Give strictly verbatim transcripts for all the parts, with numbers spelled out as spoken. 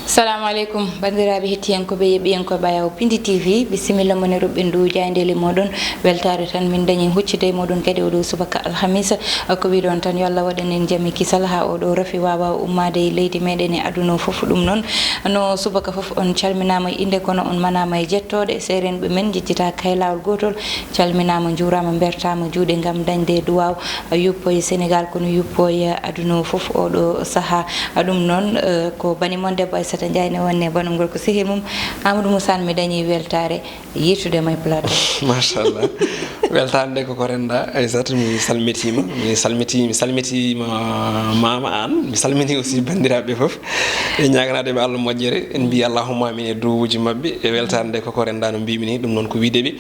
Salamu aleykum, banndiraaɓe hettiyankooɓe, yeɓiyankooɓe Ayaw Pindi T V. Bisimilla mon e ruɓɓindu jaayndeeli mooɗon. Weltaare tan min dañi huccude e mooɗon kadi oɗo subaka alhamisa. Ko wiɗon tan, yo Allah waɗan en jam e kisal haa oɗo rafi waawa ummaade e leydi meɗen e aduna o fof. Ɗum noon, no subaka fof on calminaama e innde, kono on manaama e jettooɗe. Seerenɓe men njejjitaaka hay laawol gootol. Calminaama, njuuraama, mbertaama juuɗe ngam dañde duwaaw, yuppo e Senegaal, kono yuppo e aduna o fof oɗo sahaa. Ɗum noon, eh, ko bani mon debbo Aissata Ndiaye ne wonne banugol ko sehil mum Amadou Moussa Anne. Mi dañi weltaare yettude ma e plateau. Machallah. Weltaare nde koko rennda, Aissata, mi salmitiima. Mi salmiti-, mi salmitiima Mama Anne. Mi salmini aussi banndiraaɓe fof. E ñaaganaade ɓe Allah moƴƴere. En mbiyi allahumma amin e duwawuuji maɓɓe. E weltaare nde koko rennda no mbiymi ni, ɗum noon ko wiyde ɓe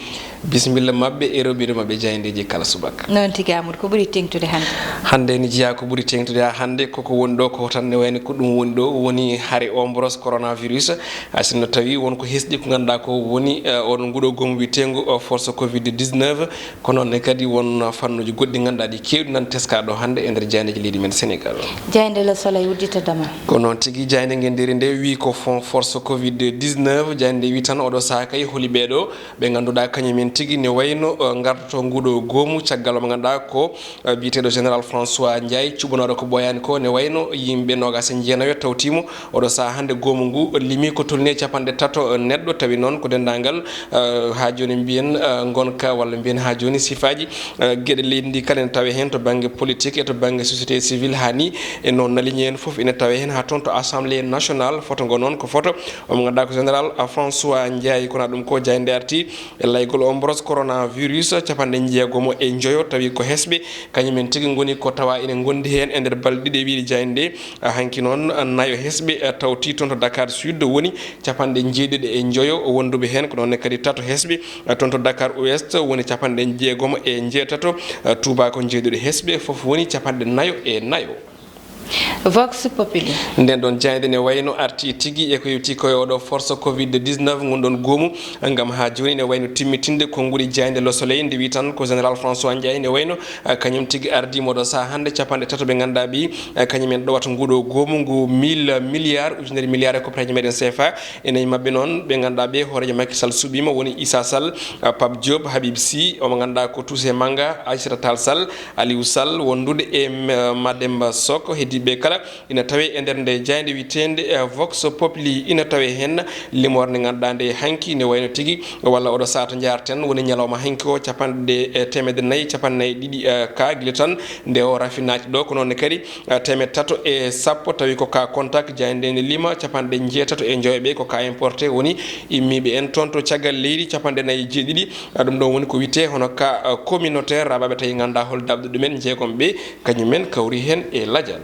bisimilla maɓɓe e roɓɓindo maɓɓe jaayndeeji kala subaka. Noon tigi, Amadou, ko ɓuri teeŋtude hannde? Hannde ne jeyaa ko ɓuri teeŋtude haa hannde koko woni ɗo ko tan ne wayno ko ɗum woni ɗo woni hare o mboros coronavirus. Hay sinno tawi won ko hesɗi ko ngannduɗaa ko woni, eh, oɗon nguɗo goomu wiyeteengu, eh, force covid dix-neuf. Kono ne kadi won fannuuji goɗɗi ngannduɗaa ɗi keewɗi nan teska ɗo hannde e nder jaayndeeji leydi men Senegaal. Jaaynde Le Soleil uddita damal. Ko noon tigi, jaaynde ngennderi nde wi ko fo-, force covid dix-neuf. Jaaynde wi tan oɗo sahaa kay holi ɓeeɗo ɓe ngannduɗaa kañum en tigi ne wayno, eh, ngardoto nguɗo goomu caggal mo ngannduɗaa ko, eh, biyeteeɗo Général François Ndiaye, cuɓanooɗo ko ɓooyaani ko, ne wayno yimɓe noogaas e jeenayo tawtiimo oɗo sahaa hannde goomu ngu limi ko tolni e capanɗe tato, eh, neɗɗo. Tawi noon ko denndaangal, eh, haa jooni mbiyen, eh, ngonka walla mbiyen haa jooni sifaaji, eh, geɗe leydi ndi kala ene tawe heen to bannge politique e to bannge société civile haa ni e noon naliñi heen fof ene tawe heen haa toon to Assemblée nationale. Foto ngo noon ko foto omo ngannduɗaa ko Général, eh, François Ndiaye. Kono ɗum ko jaaynde arti e laygol o mboros coronavirus, capanɗe jeegomo e njoyo tawi ko hesɓe, kañum en tigi ngoni ko tawa ene ngondi heen e nder balɗe ɗiɗi e wiide jaaynde nde. Ah, hanki noon, ah, nayo hesɓe, ah, tawti toon to Dakar Sud woni capanɗe jeeɗiɗi e njoyo wonduɓe heen, ko noon ne kadi tato hesɓe, ah, toon to Dakar Ouest woni capanɗe jeegomo e jeetato, ah, Touba ko jeeɗiɗo hesɓe, fof woni capanɗe nayo e nayo. Vox Populi. Nden ɗon jaaynde ne wayno arti tigi e ko yewti ko e oɗo force covid dix-neuf ngon ɗon goomu, ngam haa jooni ne wayno timmitinde konnguɗi jaaynde Le Soleil nde wi tan ko Général François Ndiaye ne wayno, eh, kañum tigi ardii mo ɗo sahaa hannde capanɗe tato ɓe ngannduɗaa ɓe, eh, kañum en ɗowata nguɗo goomu ngu mille milliards, ujunere milliards e koppareeje meɗen C F A. E nayi maɓɓe noon ɓe ngannduɗaa ɓe hooreejo Macky Sall suɓiima woni Issa Sall, eh, Pape Diop, Habib Sy, omo ngannduɗaa ko Toussaint Manga, Aïssata Tall Sall, Aliou Sall wondude e, eh, Mademba Sock, heddiiɓe kala ina tawe e nder nde jaaynde wiyeteende, eh, Vox Populi. Ina tawe heen limoore nde ngannduɗaa nde hanki ne wayno tigi, walla oɗo sahaa to njaarten, woni ñalawma hanki o, capanɗe, eh, teemedde nayi, capanɗe nayi e ɗiɗi, eh, ka gila tan nde o rafi naati ɗo. Ko noon ne kadi, eh, teemedde tato e sappo tawi ko ka contact, jaaynde nde lima capanɗe jeetato e njoyo ɓe ko ka importé woni immiiɓe en toon to caggal leydi, capanɗe nayi e jeeɗiɗi. Ah, ɗum ɗon woni ko wiyetee hono cas, ah, communautaire, raaɓaaɓe tawi nganndaa hol daɓɗo ɗumen, jeegom ɓe, kañum en kawri heen e lajal.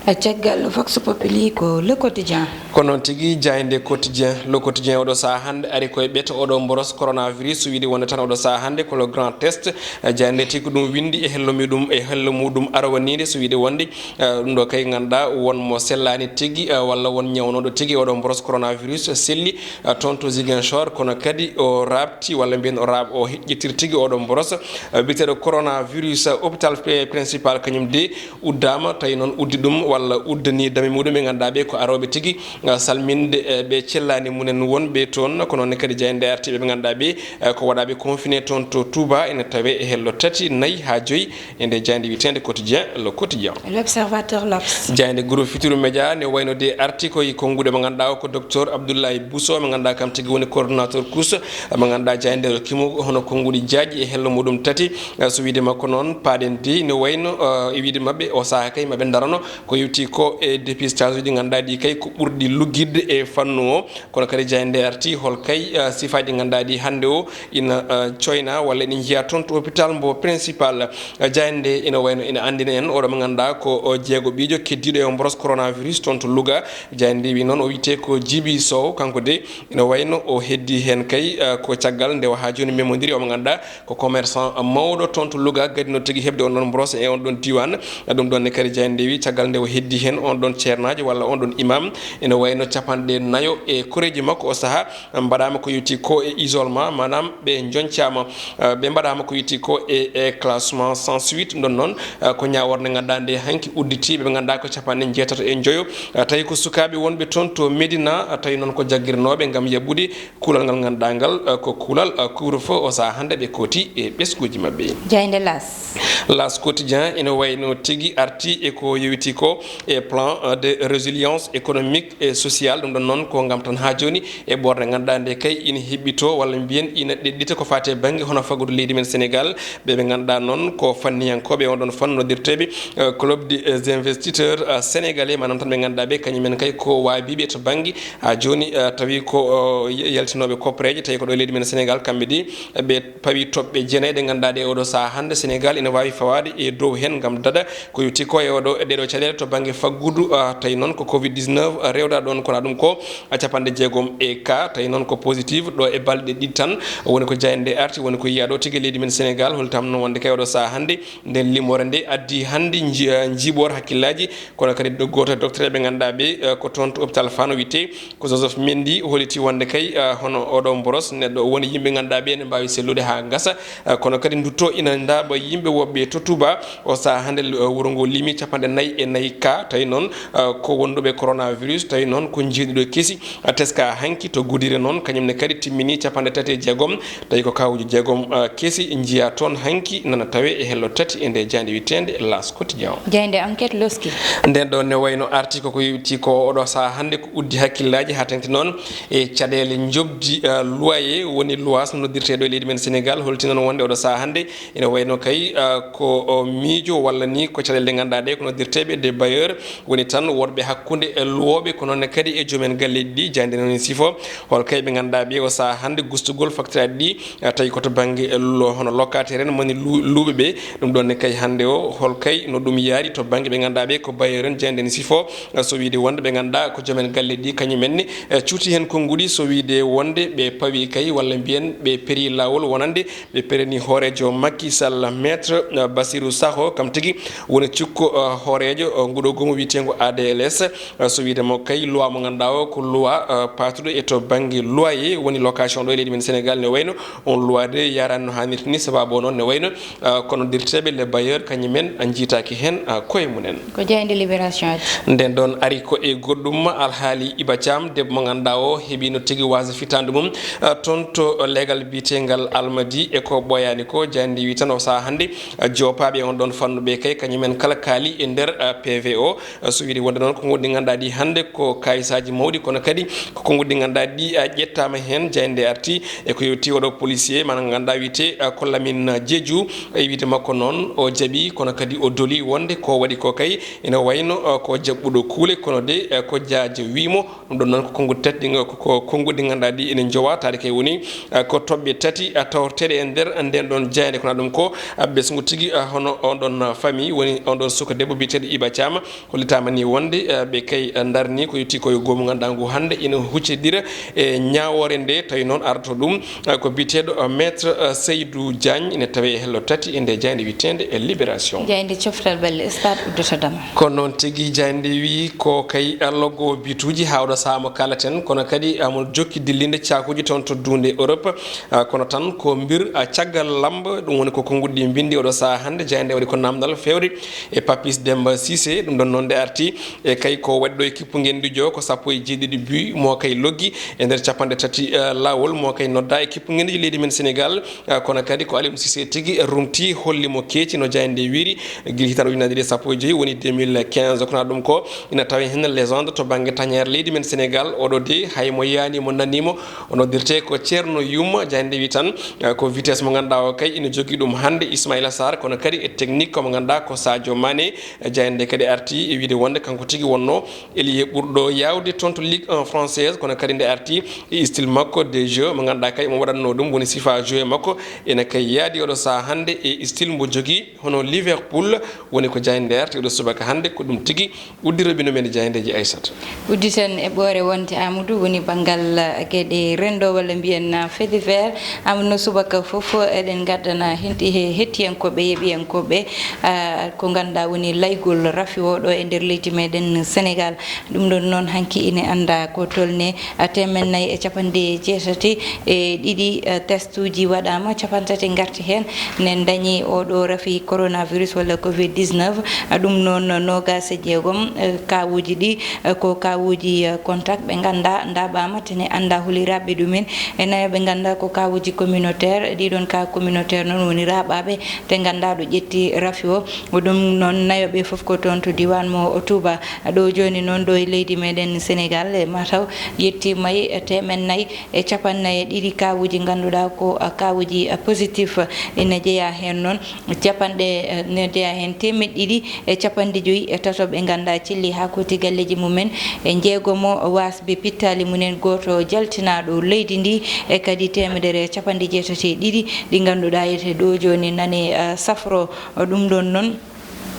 Ah, caggal Vox Populi ko Le Quotidien. Ko noon tigi, jaaynde Quotidien, Le Quotidien oɗo sahaa hannde ari koye ɓeto oɗo mboros coronavirus, so wiide wonde tan oɗo sahaa hannde ko le grand test. Ah, jaaynde tigi ko ɗum winndi e hello muɗum, e hello muɗum arwaniinde, so wiide wonde, ah, ɗum ɗo kay nganndaa won mo sellaani tigi, ah, walla won ñawnooɗo tigi oɗo mboros coronavirus selli, ah, toon to Ziguinchor, kono kadi o raaɓti, walla mbiyen o raaɓ-, o heƴƴitir tigi oɗo mboros, ah, biyeteeɗo coronavirus, ah, hôpital pri-, principal kañum de uddaama, tawi noon uddi ɗum walla uddani dame muɗum ɓe ngannduɗaa ɓe ko arooɓe tigi, ah, salminde, eh, ɓe cellaani mumen wonɓe toon, ko noon ne kadi jaaynde arti ɓe ɓe ngannduɗaa ɓe, eh, ko waɗaaɓe confiné toon to Touba, ene tawe e hello tati, nayi haa joyi, e nde jaaynde wiyeteende Quotidien, Le Quotidien. L'Observateur, L'Obs. Jaaynde Groupe Futurs Médias ne wayno de arti koye konnguɗi mo ngannduɗaa o ko docteur Abdoulaye Bousso, mo ngannduɗaa kam tigi woni coordonnateur COUS, mo ngannduɗaa jaaynde rokkimo hono konnguɗi jaaƴi e hello muɗum tati. Eh, so wiide makko noon, paaɗen de ne wayno, eh, e wiide maɓɓe o sahaa kay maɓe ndarano ko yewti ko e dépistage uji ngannduɗaa ɗi kay ko ɓurɗi luggitde e fannu o. Kono kadi jaaynde arti hol kay, eh, sifaaji ngannduɗaa ɗi hannde o ina, eh, coyna walla ene njiya toon to hôpital mbo principal. Eh, jaaynde ina wayno ina anndina en oɗo mo ngannduɗaa ko o jeego ɓiijo keddiiɗo e mboros coronavirus toon to Louga. Jaaynde wi noon o wiyetee ko Djiby Sow, kanko de ina wayno o heddi heen kay, eh, ko caggal nde o haa jooni memondiri omo ngannduɗaa ko commerçant mawɗo toon to Louga, gadino tigi heɓde on ɗon mboros e on ɗon diiwaan. Ɗum ɗon ne kadi jaaynde wi caggal nde o heddi heen on ɗon ceernaajo walla on ɗon imam ina Wayno capanɗe nayo e koreeji makko o sahaa mbaɗaama ko yowiti ko e isolement, maanaam ɓe njoncaama, eh, ɓe mbaɗaama ko yowiti ko e, e classement sans suite. Ɗum ɗon noon, eh, ko ñaawoore nde ngannduɗaa nde hanki udditi ɓe ɓe ngannduɗaa ko capanɗe njeetato e njoyo, eh, tawi ko sukaaɓe wonɓe toon to Médina, eh, tawi noon ko jaggirnooɓe ngam yaɓɓude kuulal ngal ngannduɗaa ngal, eh, ko kuulal, eh, couvre-feu. O sahaa hannde ɓe kooti e ɓesnguuji maɓɓe. Jaaynde L'As. L'As Quotidien ene wayno tigi arti e ko yowiti ko e plan, eh, de résilience économique et sociale. Ɗum ɗon noon ko ngam tan haa jooni e ɓoorne ngannduɗaa nde kay ina heɓɓito walla mbiyen ina ɗeɗɗita ko faati e bannge hono faggudu leydi men Sénégal. Ɓe ɓe ngannduɗaa noon ko fanniyankooɓe on ɗon fannu noddirteeɓe, eh, Club des investisseurs, eh, sénégalais, maanaam tan ɓe ngannduɗaa ɓe kañumen kay ko waabiiɓe to bannge haa jooni, eh, tawi ko, eh, yaltinooɓe koppareeje, tawi ko ɗo e leydi men Sénégal, kamɓe de, eh, ɓe pawi toɓɓe jeenayi ɗe ngannduɗaa ɗe oɗo sahaa hannde Sénégal ina waawi fawaade e dow heen ngam daɗa ko yowiti ko e oɗo, e ɗeɗo caɗeele to bannge faggudu, eh, tawi noon ko covid dix-neuf, eh, rewda ɗoon ko ɗum ko, eh, capanɗe jeegom e ka, tawi noon ko positif ɗo e balɗe ɗiɗi tan, woni ko jaaynde arti, woni ko yiyaa ɗo tigi e leydi men Sénégal, hollitam noon wonde kay oɗo sahaa hannde nden limoore nde addi hannde nji-, eh, njiiɓoor hakkillaaji. Kono kadi do-, gooto e docteur ɓe ngannduɗaa ɓe, eh, ko toon to hôpital Fann o wiyetee ko Joseph Mendy, holliti wonde kay, eh, hono oɗo mboros neɗɗo woni yimɓe ngannduɗaa ɓe ene mbaawi sellude haa ngasa, eh, kono kadi ndutto ina ndaaɓa yimɓe woɓɓe to Touba. O sahaa hannde, eh, wuro ngo limi capanɗe nayi e nayi ka, tawi noon, eh, ko wonduɓe coronavirus, tawi noon ko jeeɗiɗo kesi, eh, teska hanki to Gudire noon, kañum ne kadi timmini capanɗe tati e jeegom, tawi ko kawuji jeegom, eh, kesi njiyaa toon hanki nana tawe e hello tati e nde jaaynde wiyeteende L'As Quotidien. Jaaynde Enquête loski. Nden ɗo ne wayno arti ko ko yowiti ko oɗo sahaa hannde ko uddi hakkillaaji haa teŋti noon e caɗeele njoɓdi, eh, loyer, woni loyer no noddirtee ɗo e leydi men Sénégal, holti noon wonde oɗo sahaa hannde ene wayno kay, eh, ko, o, miijo walla ni ko caɗeele ɗe ngannduɗaa ɗe ko noddirteeɓe des bailleurs, woni tan wonɓe hakkunde e luwooɓe, ko noon ne kadi e joomen galleeji ɗi. Jaaynde noon e sifo hol kay ɓe ngannduɗaa ɓe o sahaa hannde gustugol facturaaji ɗi, eh, tawi ko to bannge, eh, lo-, hono locataire en moni lu-, luuɓe ɓe. Ɗum ɗon ne kay hannde o hol kay no ɗum yaari to bannge ɓe ngannduɗaa ɓe ko bailleur en. Jaaynde ne sifo, eh, so wiide wonde ɓe ngannduɗaa ko joomen galleeji ɗi kañum en ne, eh, cuuti heen konnguɗi so wiide wonde ɓe pawi kay walla mbiyen ɓe peri laawol wonande ɓe pereni hooreejo Macky Sall, Maître, eh, Bassirou Sakho, kam tigi woni cukko, eh, hooreejo, eh, nguɗo goomu wiyeteengo A D L S, eh, so wiide mo kay loi mo ngannduɗaa o ko loi, eh, paatuɗo e to bannge loyer, woni location ɗo e leydi men Sénégal ne wayno on loi de yaarani no haanirta ni, sababu o noon ne wayno, eh, kono dirteeɓe les bailleurs kañum en njiitaaki heen, eh, koye mum en. Ko jaaynde Libération addi. Nden ɗon ari ko e goɗɗum alhaali Iba Thiam, debbo mo ngannduɗaa o heɓino tigi waasa fitaandu mum, eh, toon to leegal biyeteengal Almadi e ko ɓooyaani ko. Jaaynde wi tan o sahaa hannde, eh, joopaaɓe on ɗon fannu ɓe kay kañum en kala kaali e nder, eh, P V o. Eh, so wiide wonde noon ko ngonɗi ngannduɗaa ɗi hannde ko kayisaaji mawɗi, kono kadi ko konnguɗi ngannduɗaa ɗi, eh, ƴettaama heen. Jaaynde arti e ko yowti oɗo policier, maanaam ngannduɗaa wiyetee, eh, ko Lamine Diédhiou. E wiide makko noon, o jaɓi, kono kadi o doli wonde ko waɗi ko kay ina wayno, eh, ko jaɓɓuɗo kuule, kono de, eh, ko jaaje wiimo. Ɗum ɗon noon ko konnguɗi tati ɗi, ko, ko konnguɗi ngannduɗaa ɗi ene njowa, taade kay woni, eh, ko toɓɓe tati, eh, tawreteeɗe e nder nden ɗon jaaynde. Kono ɗum ko, eh, ɓesngu tigi, eh, hono on ɗon, eh, famille, woni on ɗon suka debbo biyeteeɗo Iba Thiam. Hollitaama ni wonde, eh, ɓe kay, eh, ndarni ko yowti ko yo goomu ngannduɗaa ngu hannde ina huccondira e ñaawoore nde, tawi noon arto ɗum, eh, ko biyeteeɗo, eh, Maître, eh, Seydou Diagne, ina tawee e hello tati e nde jaaynde wiyeteende e Libération. Jaaynde coftal balle Stade uddata damal. Kono noon tigi jaaynde wi ko kay, eh, loggo bituuji haa oɗo sahaa mo kaalaten, kono kadi, eh, mo jokki dillinde caakuuji toon to duunde Europe, eh, kono tan ko mbir, eh, caggal lamba, ɗum woni ko konnguɗi mbinndi oɗo sahaa hannde. Jaaynde waɗi ko naamndal feewde e Papis Demba Cissé. Ɗum ɗon noon nde arti e kay ko waɗi ɗo e kippu ngenndiijo ko sappo e jeeɗiɗi but mo kay loggi e nder capanɗe tati, eh, laawol mo kay nodda e kippu ngenndiijo leydi men Sénégal, eh, kono kadi ko Aliou Cissé tigi rumti holli mo keeci no jaaynde wiiri gila hitaande ujunaaji ɗiɗi e sappo e joy woni deux mille quinze. Kono ɗum ko ina tawi heen légende to bannge tañeere leydi men Sénégal, oɗo de hay mo yiyaani mo nanii mo, o noddirtee ko Ceerno Yumma. Jaaynde wi tan, eh, ko vitesse mo ngannduɗaa o kay ina jogii ɗum hannde Ismaïla Sarr, kono kadi e technique ko mo ngannduɗaa ko Sadio Mané. Jaaynde kadi arti e wiide wonde kanko tigi wonno ailier ɓurɗo yaawde toon to Ligue un française, kono kadi nde arti e style makko de jeu mo ngannduɗaa kay mo waɗatno ɗum woni sifa jeu makko ene kay yaadi oɗo sahaa hannde e style mbo jogii hono Liverpool, woni ko jaaynde arti oɗo subaka hannde ko ɗum tigi uddi robinet men e jaayndeeji Aissata. Udditen e ɓoore wonde Amadou woni banngal, eh, geɗe renndo walla mbiyen, eh, fait divers. Amadou, no subaka fof eɗen ngaddana henti-, he-, hettiyankooɓe, yeɓiyankooɓe, eh, ko ngannduɗaa woni laygol rafi o ɗo e nder leydi meɗen Sénégal. Ɗum ɗon Noon hanki ine annda ko tolne, eh, teemen nayi e capanɗe jeetati e ɗiɗi, eh, testuuji waɗaama, capantati ngarti heen, ne ndañi oɗo rafi coronavirus walla covid dix-neuf. Eh, ɗum noon noogaas e jeegom, eh, kaawuuji ɗi, eh, ko kaawuuji, eh, contact ɓe ngannda ndaaɓaama, te ne annda holi raɓɓe ɗumen. E nayo ɓe ngannda ko kaawuuji communautaire, ɗiɗon ka communautaire noon woni raaɓaaɓe, te ngannda ɗo ƴetti rafi o. Ko ɗum noon nayo ɓe fof ko toon to diiwaan mo Touba. Ɗo jooni noon ɗo e leydi meɗen Sénégal, e mataw yettiima e teemen nayi e capanɗe nayi e ɗiɗi kaawuuji ngannduɗaa ko, a, kaawuuji, a, positif. Ina jeyaa heen noon capanɗe, eh, ina jeyaa heen teemeɗɗe ɗiɗi e capanɗe joyi e tato ɓe ngannda celli haa kooti galleeji mumen. E jeegomo waasɓe pittaali mumen, gooto jaltinaaɗo leydi ndi, e kadi teemedere e capanɗe jeetati e ɗiɗi ɗi ngannduɗaa ete ɗo jooni nane, eh, safro. Ɗum ɗoon noon,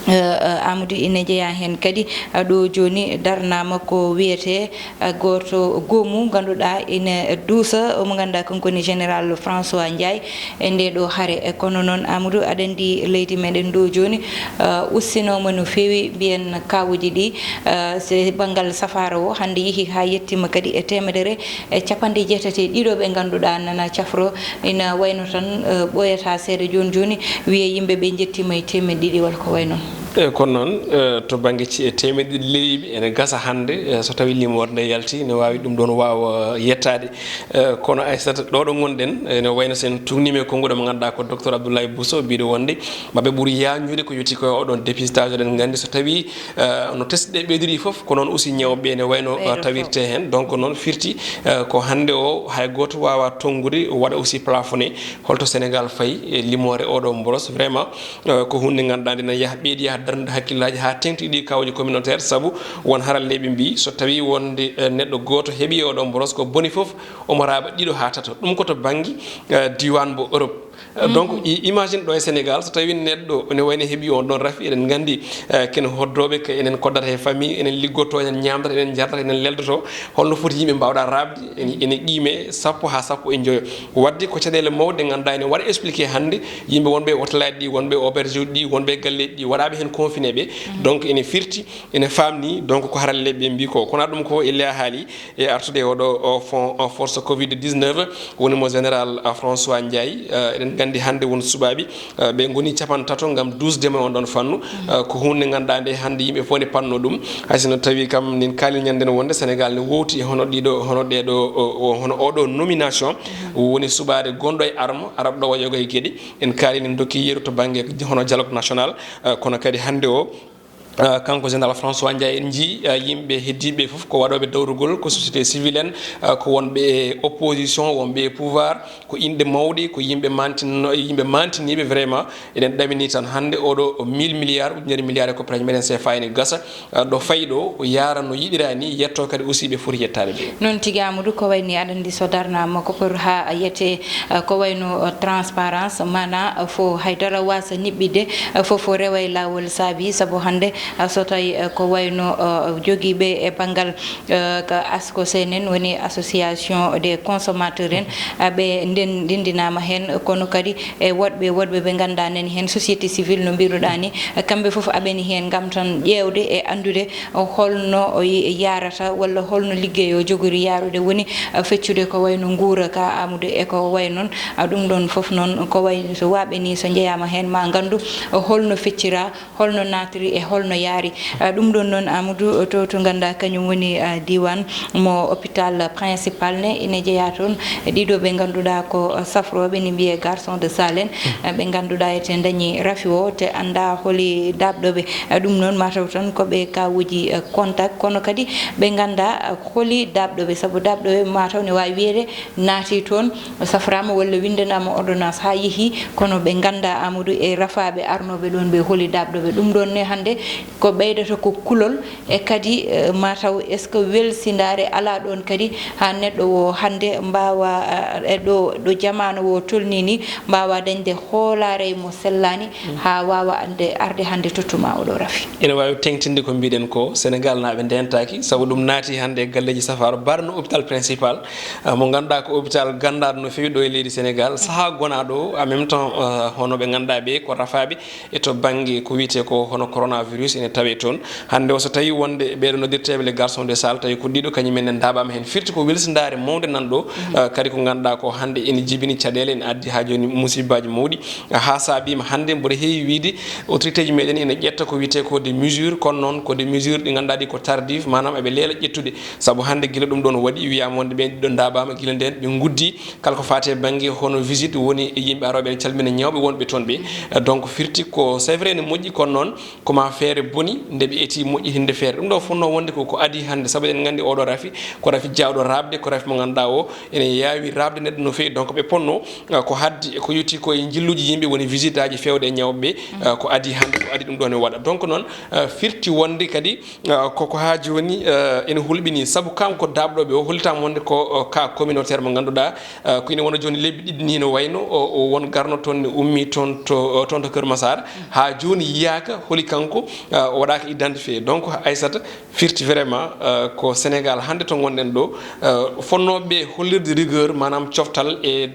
eh, eh, Amadou, ina jeyaa heen kadi, eh, ɗo jooni darnaama ko wiyetee, eh, gooto goomu ngannduɗaa ina duusa, omo ngannduɗaa kanko woni général François Ndiaye e nde ɗo hare. E kono noon, Amadou, aɗa anndi leydi meɗen ɗo jooni, eh, ustinooma no feewi, mbiyen kaawuuji ɗi, eh, se banngal safaara o hannde yehi haa yettiima kadi e teemedere e capanɗe jeetati e ɗiɗo ɓe ngannduɗaa nana cafro. Ina wayno tan, eh, ɓooyata seeɗa jooni jooni, wiye yimɓe ɓe njettiima e teemeɗɗe ɗiɗi walla ko way noon. E kono noon, eh, to bannge ci-, e teemeɗɗe ɗiɗi leeyiiɓe, ene gasa hannde, eh, so tawii limoore nde yalti, ne waawi ɗum ɗoon waawa yettaade. Eh, kono Aissata, ɗo ɗo ngonɗen, ene wayno so en tuugniima e konnguɗi mo ngannduɗaa ko docteur Abdoulaye Bousso, biiɗo wonde maɓe ɓuri yaajnude ko yowiti ko e oɗon dépistage. Eɗen nganndi so tawii, eh, no test ɗe ɓeydori fof, ko noon aussi ñawɓe ene wayno, eh, tawirte heen. Donc noon firti, eh, ko hannde o hay gooto waawa tonngude, waɗa aussi plafonné. Holto Sénégal fayi e limoore oɗo mboros? Vraiment, eh, ko huunde ngannduɗaa nde na yaha ɓeydi, yaha darnude hakkillaaji haa teeŋti ɗi kaawuuji communautaire, sabu won haralleeɓe mbii so tawii wonde, eh, neɗɗo gooto heɓi oɗo mboros, ko boni fof omo raaɓa ɗiɗo haa tato. Ɗum ko to bannge, eh, diiwaan mbo Europe. Eh, donc, i-, imagine ɗo e Sénégal, so tawii neɗɗo ne wayno heɓi on ɗon rafi, eɗen nganndi, eh, ken hoddooɓe, ko enen koddata e famille, enen liggotoo, enen ñaamdata, enen njardata, enen leldoto, holno foti yimɓe mbaawɗa raaɓde, ene, ene qiime sappo haa sappo e njoyo. Waɗde ko caɗeele mawɗe ɗe ngannduɗaa ene waɗa expliqué hannde, yimɓe wonɓe e hôtelaaji ɗi, wonɓe e auberge uji ɗi, wonɓe e galleeji ɗi, waɗaaɓe heen confiné ɓe. Donc, ene firti, ene faamni, donc, ko haralleeɓe ɓe mbii ko. Kono ɗum ko elle a haali e artude e oɗo o fon-, o force covid dix-neuf, woni mo général, a, François Ndiaye. Eh, eɗen nganndi hannde won suɓaaɓe, eh, ɓe ngoni capanɗe tato ngam duusde mo e on ɗon fannu. Eh, ko huunde ngannduɗaa nde hannde yimɓe fof ne panno ɗum. Hay so no tawi kam nin kaali ñande no wonde Sénégal ne wowti e hono ɗiɗo, hono ɗeɗo, o, o, hono oɗo nomination. Woni suɓaade gonɗo e arme, araɓɗo waɗoygo e geɗe. En kaali nin dokki yeru to bannge hono dialogue national, eh, kono kadi hannde o, eh, kanko général François Ndiaye, en njii, eh, yimɓe heddiiɓe fof ko waɗooɓe dawrugol, ko société civile en, eh, ko wonɓe e opposition, wonɓe e pouvoir, ko inɗe mawɗe, ko yimɓe mantinno-, yimɓe mantiniiɓe vraiment. Eɗen ɗamini tan hannde oɗo mille milliards, ujunere milliards e ko pereje meɗen C F A ene gasa, eh, ɗo fayi ɗo, o yaara no yiɗiraa ni, yetto kadi aussi ɓe foti yettaade ɓe. Noon tigi, Amadou, ko wayni aɗa anndi so darnaama ko pour haa yetee, eh, ko wayno, eh, transparence, maanaa, eh, fo haydara waasa niɓɓiɗde, eh, fof rewa e laawol saabi, sabu hannde, eh, so tawi, eh, ko wayno, eh, jogiiɓe e banngal, eh, ka ASCOSEN en, woni association des consommateurs en, eh, ɓe nden-, ndinndinaama heen, kono kadi e woɗɓe, woɗɓe ɓe ngannduɗaa nani heen société civile no mbiruɗaa ni, eh, kamɓe fof aɓeni heen ngam tan ƴeewde e anndude holno o y-, yaarata walla holno liggey o jogori yaarude, woni, eh, feccude ko wayno nguura ka, Amadou, e ko way noon. Ah, ɗum ɗoon fof noon ko wayno so waaɓe ni so njeyaama heen ma nganndu, eh, holno feccira, holno naatiri e holno yaari. Ah, ɗum ɗoon noon, Amadou, to, to ngannduɗaa kañum woni, ah, diiwaan mo hôpital principal ne, ine jeyaa toon e ɗiɗo ɓe ngannduɗaa ko, ah, safrooɓe, ne mbiyee garçon de salle en, ah, ɓe ngannduɗaa ete ndañi rafi o, te anndaa holi daaɓɗo ɓe. Ah, ɗum noon mataw tan ko ɓe kaawuuji, ah, contact, kono kadi ɓe nganndaa, ah, holi daaɓɗo ɓe, sabu daaɓɗo ɓe mataw ne waawi wiyeede naati toon, safraama walla winndanaama ordonnance haa yehi, kono ɓe nganndaa, Amadou, e rafaaɓe arnooɓe ɗoon ɓe holi daaɓɗo ɓe. Ɗum ɗoon ne hannde ko ɓeydata ko kulol, e kadi, eh, mataw est-ce que welsindaare alaa ɗoon kadi haa neɗɗo o hannde mbaawa, eh, e ɗo, ɗo jamaanu o tolnii ni, mbaawa dañde hoolaare mo sellaani haa waawa ande, arde hannde tottuma oɗo rafi. Ene waawi teŋtinde ko mbiɗen ko, Sénégal naaɓe ndentaaki, sabu ɗum naati hannde e galleeji safaara, barno hôpital principal, ah, mo ngannduɗaa ko hôpital ganndaɗo no feewi ɗo e leydi Sénégal. Sahaa gonaaɗo o, en même temps, ah, hono ɓe ngannduɗaa ɓe ko rafaaɓe e to bannge ko wiyetee ko hono coronavirus, ene tawee toon. Hannde o, so tawii wonde ɓeeɗo noddirteeɓe les garçons de salle, tawi ko ɗiɗo kañum en ne ndaaɓaama heen, firti ko welsindaare mawnde nan ɗo, eh, kadi ko ngannduɗaa ko hannde ene jibini caɗeele, ene addi haa jooni musibbaaji mawɗi. Haa saabiima hannde mboɗo heewi wiyde autorité ji meeɗen ene ƴetta ko wiyetee ko des mesures, kono noon ko des mesures ɗi ngannduɗaa ɗi ko tardive, maanaam eɓe leela ƴettude. Sabu hannde gila ɗum ɗoon waɗi, wiyaama wonde ɓeen ɗiɗo ndaaɓaama gila ndeen, ɓe nguddii kala ko faati e bannge hono visite woni e yimɓe arooɓe ene calmina ñawɓe wonɓe toon ɓe. Eh, donc firti ko c'est vrai ne moƴƴi, kono noon ko ma feere boni nde ɓe eti moƴƴitinde feere. Ɗum ɗo fotnoo wonde ko, ko adii hannde, sabu eɗen nganndi oɗo rafi ko rafi jaawɗo raaɓde, ko rafi mo ngannduɗaa o ene yaawi raaɓde neɗɗo no feewi. Donc ɓe potnoo, eh, ko haddi, ko yowiti ko e njilluuji yimɓe woni visite aji feewde e ñawɓe ɓe, eh, ko adii hannde, ko adii ɗum ɗoon e waɗa. Donc noon, eh, firti wonde kadi, eh, koko haa jooni, eh, ene hulɓinii, sabu kanko daaɓɗo ɓe o hollitaama wonde ko, eh, cas communautaire mo ngannduɗaa, eh, ko ine wona jooni lebbi ɗiɗi ni no wayno o, o won garno toon ne ummii toon to, toon to Kër Massar, haa jooni yiyaaka holi kanko, eh, o waɗaaka identifié. Donc Aissata, firti vraiment, eh, ko Sénégal hannde to ngonɗen ɗo, eh, fotnooɓe hollirde rigueur, maanaam coftal e,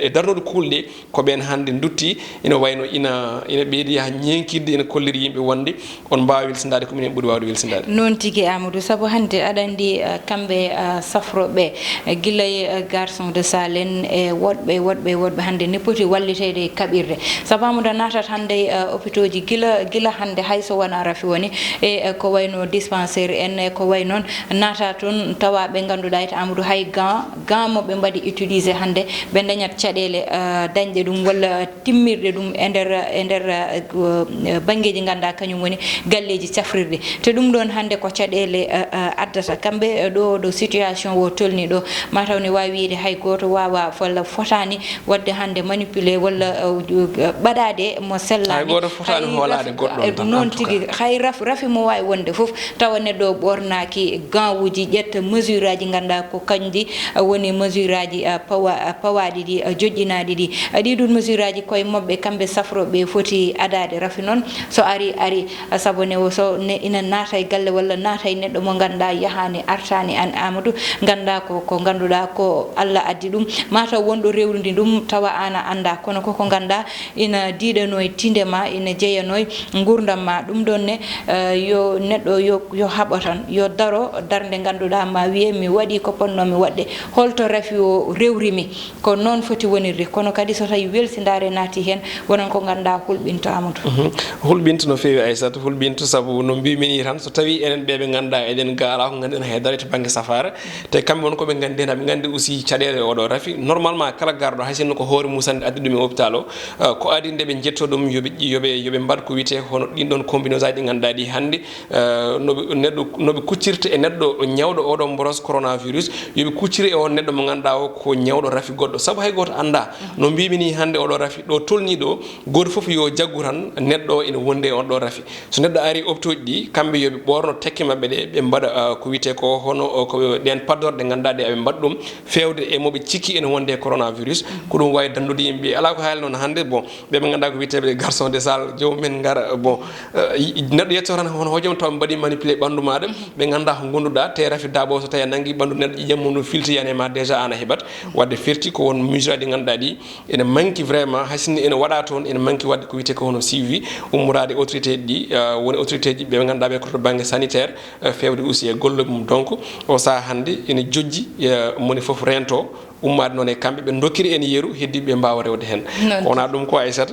e darnude kuulɗe, ko ɓeen hannde ndutti, ina wayno ina, ina ɓeydi yaha ñeeŋkidde, ina kolliri yimɓe wonde on mbaawa welsindaade ko minen ɓuri waawde welsindaade. Noon tigi, Amadou, sabu hannde aɗa anndi, eh, kamɓe, eh, safrooɓe, eh, gila e, eh, garçon de salle en e woɗɓe, woɗɓe, woɗɓe hannde ne poti walliteede e kaɓirɗe. Sabu Amadou a naatat hannde, eh, hôpitaux ji gila, gila hannde hay so wonaa rafi woni, e, eh, ko wayno dispensaire en, e ko way noon naata toon tawa ɓe ngannduɗaa et Amadou hay gant, gant mo ɓe mbaɗi utilisé hannde ɓe dañat caɗeele, eh, dañde ɗum walla timmirde ɗum e nder, e nder, eh, ko, eh, banngeeji ngannduɗaa kañum woni galleeji cafrirɗi. Te ɗum ɗoon hannde ko caɗeele, eh, eh, addata. Kamɓe, eh, ɗo, ɗo situation o tolni ɗo, mataw ne waawi wiyde hay gooto waawaa walla fotaani waɗde hannde manipulé walla, eh, ju-, eh, ɓaɗaade mo sellaani. Hay gooto fotaani hoolaade goɗɗo, eh, tan, noon tigi. Hay raf-, rafi mo waawi wonde fof, tawa neɗɗo o ɓoornaaki gant uji, ƴetta mesure aji ngannduɗaa ko kañji, eh, woni mesure aji, eh, pawa-, eh, pawaaɗi ɗi, eh, joƴƴinaaɗi ɗi. Eh, ɗi ɗum mesure aji koye maɓɓe kamɓe safrooɓe foti adaade. Rafi noon so ari, ari, eh, sabu ne o so ne ina naata e galle walla naata e neɗɗo mo ngannduɗaa yahaani, artaani aan Amadou, ngannduɗaa ko, ko ngannduɗaa ko Allah addi ɗum, mataw wonɗo rewrude ɗum tawa aan a anndaa, kono koko ngannduɗaa ina diiɗanoo e tiinde ma, ina jeyanoo e nguurndam ma. Ɗum ɗoon ne, eh, yo neɗɗo yo, yo haɓo tan, yo daro darnde ngannduɗaa ma wiye mi waɗii ko potnoomi waɗde. Holto rafi o rewri mi? Ko noon foti wonirde. Kono kadi so tawi welsindaare naati heen, wonan ko ngannduɗaa hulɓinto Amadou. Mhm. Hulɓinto no feewi Aissata, hulɓinto sabu no mbiimi ni tan, so tawi enen ɓe ɓe ngannduɗaa eɗen gaalaa ko ngannduɗen hay dara to bannge safaara, te kamɓe won ko ɓe nganndi heen, aɓe nganndi aussi caɗeele oɗo rafi. Normalement, kala garɗo, hay sinno ko hoore musande addi ɗum e hôpital o, eh, ko adii nde ɓe njetto ɗum, yo ɓe, yo ɓe, yo ɓe mbaɗ ko wiyetee hono ɗin ɗon combinaison aji ɗi ngannduɗaa ɗi hannde, eh, no ɓe, neɗɗo, no ɓe kuccirta e neɗɗo ñawɗo oɗo mboros coronavirus, yo ɓe kuccir e on neɗɗo mo ngannduɗaa o ko ñawɗo rafi goɗɗo. Sabu hay gooto anndaa. No mbiimi ni hannde oɗo rafi ɗo tolnii ɗo, gooto fof yo jaggu tan neɗɗo o ina wondi e on ɗo rafi. So neɗɗo ari hôpitaux ji ɗi, kamɓe yo ɓe ɓoorno tekke maɓɓe ɗe, ɓe mbaɗa, ah, ko wiyetee ko hono, o, ko ɗen paddorɗe ngannduɗaa ɗe aɓe mbaɗa ɗum, feewde e mo ɓe cikki ene wonde e coronavirus. Ko ɗum waawi danndude yimɓe. Alaa ko haali noon hannde, bon, ɓe ɓe ngannduɗaa ko wiyeteeɓe garçon de salle, joomum en ngara, bon, eh, y-, y-, neɗɗo yetto tan hono hojom taw mbaɗi manipulé ɓanndu maaɗa, ɓe ngannduɗaa ko ngonduɗaa, te rafi daaɓo so tawi a nanngi ɓanndu neɗɗo, ƴiƴam mum ɗum filti yani e ma déjà aan a heɓat. Waɗde firti ko won mesure aji ɗi ngannduɗaa ɗi, ene manque vraiment, hay sinno ene waɗa toon, ene manque waɗde ko wiyetee ko hono suivi ummoraade autorité ji ɗi, eh, woni autorité ji ɓe ngannduɗaa ɓe ko to bannge sanitaire, eh, feewde aussi e golle mum. Donc, o sahaa hannde ene jojji, eh, moni fof reento ummaade noon e kamɓe, ɓe ndokkiri en yeru, heddiiɓe ɓe mbaawa rewde heen. Noon. Ko wonaa ɗum ko Aissata,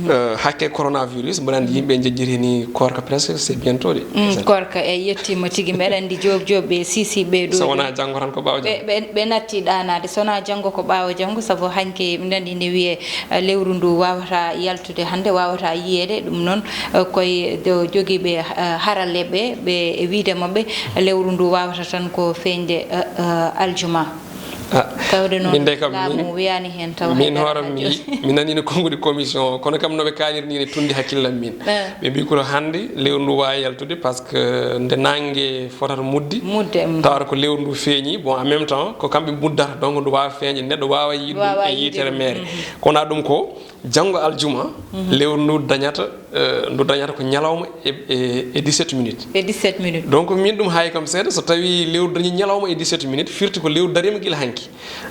eh, hakke coronavirus, mboɗo anndi yimɓe njejjiri ni koorka presque c'est bientôt de. Mm, Aissata. Koorka e yettiima tigi, mbeɗa anndi Joob Joob ɓe, Sisi ɓe ɗo. So wonaa janngo tan ko ɓaawo janngo. Ɓe, ɓe, ɓe natti ɗaanaade, so wonaa janngo ko ɓaawo janngo, sabu hanki mbeɗa anndi ne wiyee, eh, lewru ndu waawata yaltude hannde, waawata yiyeede, ɗum noon, eh, koye do-, jogiiɓe, eh, haralleeɓe ɓe e wiyde maɓɓe, lewru ndu waawata tan ko feeñde, eh, eh, aljuma. Ah, tawde noon min de kam, laamu min, wiyaani heen taw min hay dara hoore am, mi, mi nanii no konnguɗi commission o, kono kam no ɓe kaaliri ni ne tunndi hakkillam min. Eh. Ɓe mbii ko hannde lewru ndu waawi yaltude parce que nde naange fotata mudde. Mudde, mm. Tawata ko lewru ndu feeñi, bon, en même temps, ko kamɓe muddata, donc ndu waawa feeñde, neɗɗo waawa yiide ɗum e yitere meere. Mhm. Ko wonaa ɗum ko, janngo aljuma, mhm, lewru ndu dañata, eh, ndu dañata ko ñalawma e, e, e dix-sept minutes. E dix-sept minutes. Donc, min ɗum haayi kam seeɗa, so tawi lewru dañi ñalawma e dix-sept minutes, firti ko lewru dariima gila hanki.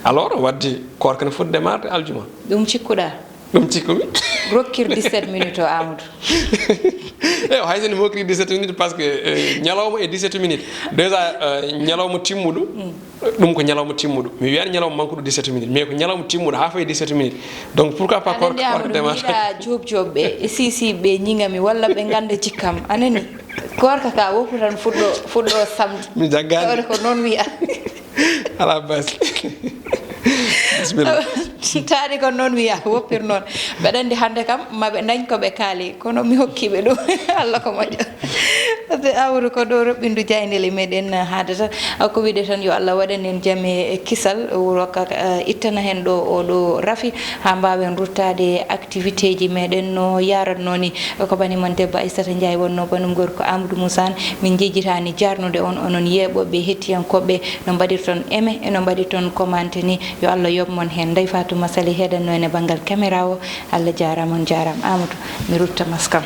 Alors, waɗde koorka ne foti démarrde aljuma. Ɗum cikkuɗaa? Ɗum cikkumi. Rokkir dix-sept minutes o, Amadou. Eyo, hay so mi hokkiri dix-sept minutes, parce que eh, ñalawma e dix-sept minutes déjà, eh, ñalawma timmuɗo, ɗum ko ñalawma timmuɗo. Mi wiyani ñalawma mankuɗo dix-sept minutes, mais ko ñalawma timmuɗo ha fayi dix-sept minutes. Donc pourquoi pas Aɗa anndi, korka Amadou, mi korka yiɗa joop joopɓe e sisi ɓe ñiŋami walla ɓe ngannda cikkam, anani. Korka ka woppu tan fuɗɗo fuɗɗo samedi. Mi jaggaani. Tawde ko noon wiya. Ala basi. Bismillah. Taade ko noon wiya, woppir noon. Mbeɗa anndi hannde kam maɓe dañ ko ɓe kaali, kono mi hokkiiɓe ɗum. Allah ko moƴƴo. Amadou, ko ɗo roɓɓindu jaaynde le meɗen haadata. Ko wiide tan, yo Allah waɗan en jam e kisal, wuro ka eh, ittana heen ɗo oɗo rafi, haa mbaawen ruttaade activité ji meɗen no yaratnoo ni. Ko banimon debbo Aissata Ndiaye wonnoo banum gorko Amadou Moussa Anne. Min njejjitaani jarnude on, onon yeeɓooɓe, hettiyankooɓe, no mbaɗirton aimé e no mbaɗirton commenté ni. Yo Allah yoɓ mon heen. Ndeye Fatou Massaly heedanno en e banngal caméra o. Allah jaaraama, on jaaraama. Amadou, mi rutta maskam.